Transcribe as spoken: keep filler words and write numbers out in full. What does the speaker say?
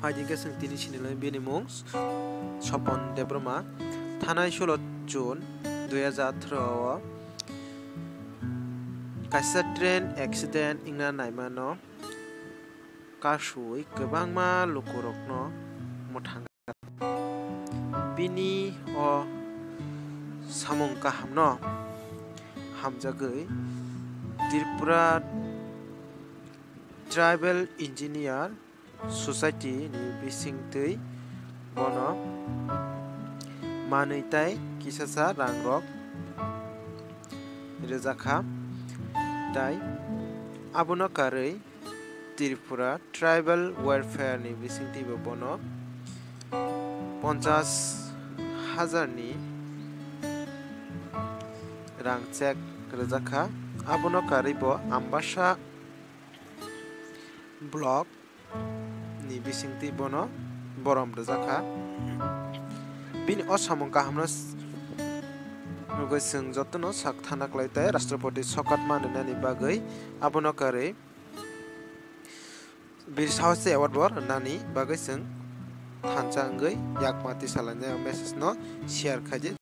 Phaidi khe chwng tini sinilai bini mung Sopon Debbarma. Thanai solo June dui hajar atharo o kaisa train accident wngna naimano kasui kwbangma lukurokno mwthang. Bini o samung kahamno hamjagwi Tripura Tribal Engineer Society ni bisingtwi bono manwi tai kisasa rangrok rwjakha, tai abono karwi Tripura Tribal Welfare ni bisingtwi bo bono ponchas hajar ni rang check rwjakha. Abono karwi bo Ambasa block ni bisingtwi bono borom rwjakha. Bini o samung kahamno s-, nugwi chwng jotono sak thana klai tai Rashtrapati sokat manwi nani bagwi. Abono karwi Bir Sahasi Award bo rwnani bagwi chwng thansa wngwi yakma tisalainai o message no share khaidi